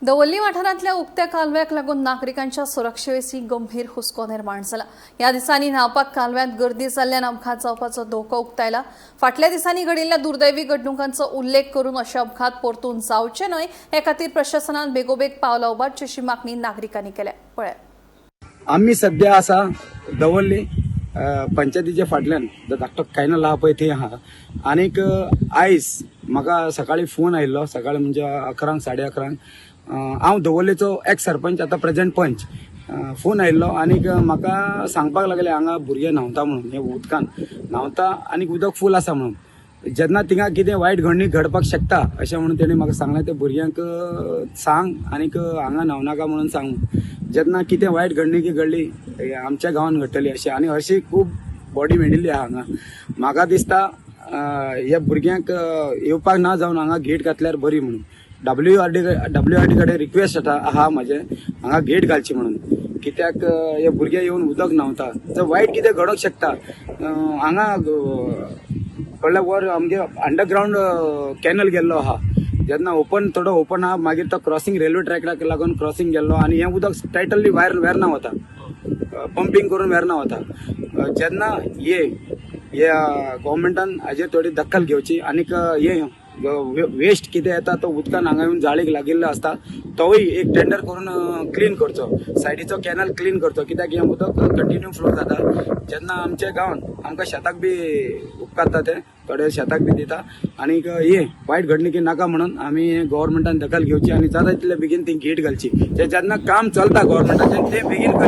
दवर्ली वाठारांतल्या उक्त्या कालव्याक लागून नागरिकांच्या सुरक्षेविशीं गंभीर हुस्को निर्माण जाला. ह्या दिसांनी न्हावपाक कालव्यांत गर्दी जाल्ल्यान अपघात जावपाचो धोको उक्तायला. फाटल्या दिसांनी घडिल्ल्या दुर्दैवी घडणुकांचो उल्लेख करून अशे अपघात परतून जावचे न्हय हे खातीर प्रशासनान बेगोबेग पावलां उबारची अशी मागणी नागरिकांनी केल्या. पळयात. आमी सध्या आसा दवर्ली पंचायतीच्या फाटल्यान जो धाकटो कॅनल आहा पळय थंय आहा. आनीक आयज म्हाका सकाळी फोन आयिल्लो, सकाळी म्हणजे 11क 11:30. हांव दवर्लेचो एक्स सरपंच, आतां प्रेझेंट पंच. फोन आयिल्लो आनीक म्हाका सांगपाक लागले हांगा भुरगे न्हांवता म्हणून, हे उदकान न्हांवता आनीक उदक फूल आसा म्हणून. जेन्ना थिंगा कितें वायट घडणी घडपाक शकता अशें म्हणून तेणी म्हाका सांगलें, ते भुरग्यांक सांग आनीक हांगा न्हांवनाका म्हणून सांग. जेन्ना कितें वायट घडणी घडली हे आमच्या गांवान घडटली अशें. आनी अशी खूब बॉडी मेळिल्ली आहा हांगा. म्हाका दिसता ह्या भुरग्यांक येवपाक ना जावन हांगा गेट घातल्यार बरी म्हणून. डब्ल्यू आर डी कडेन रिक्वेस्ट आहा म्हाजें, हांगा गेट घालची म्हणून. कित्याक हे भुरगे येवन उदक न्हांवता जर वायट कितें घडोवंक शकता. हांगा कळ्ळें, वर आमगे अंडरग्रावंड कॅनल गेल्लो आहा. जेन्ना ओपन, थोडो ओपन आहा, मागीर तो क्रॉसिंग रेल्वे ट्रॅकाक लागून क्रॉसिंग गेल्लो आनी हें उदक टोटली भायर वेर्ना वता, पंपींग करून वेर्ना वता. जेन्ना हे गव्हर्मेंटान हाजेर थोडी दखल घेवची आनीक हे वेस्ट कितें येता तो उदकान हांगा येवन जाळीक लागिल्लो आसता, तोवूय एक टेंडर करून क्लीन करचो, सायडीचो कॅनल क्लीन करचो. कित्याक हें उदक कंटिन्यू फ्लो जाता. जेन्ना आमच्या गांवान आमकां शेताक बी उपकारता, ते थोडे शेताक बी दिता. आनीक हे वायट घडणुकी नाका म्हणून आमी गव्हर्मेंटान दखल घेवची आनी जाता तितले बेगीन ती गेट घालची. ते जेन्ना काम चलता गव्हर्मेंटाचें तें बेगीन करचें.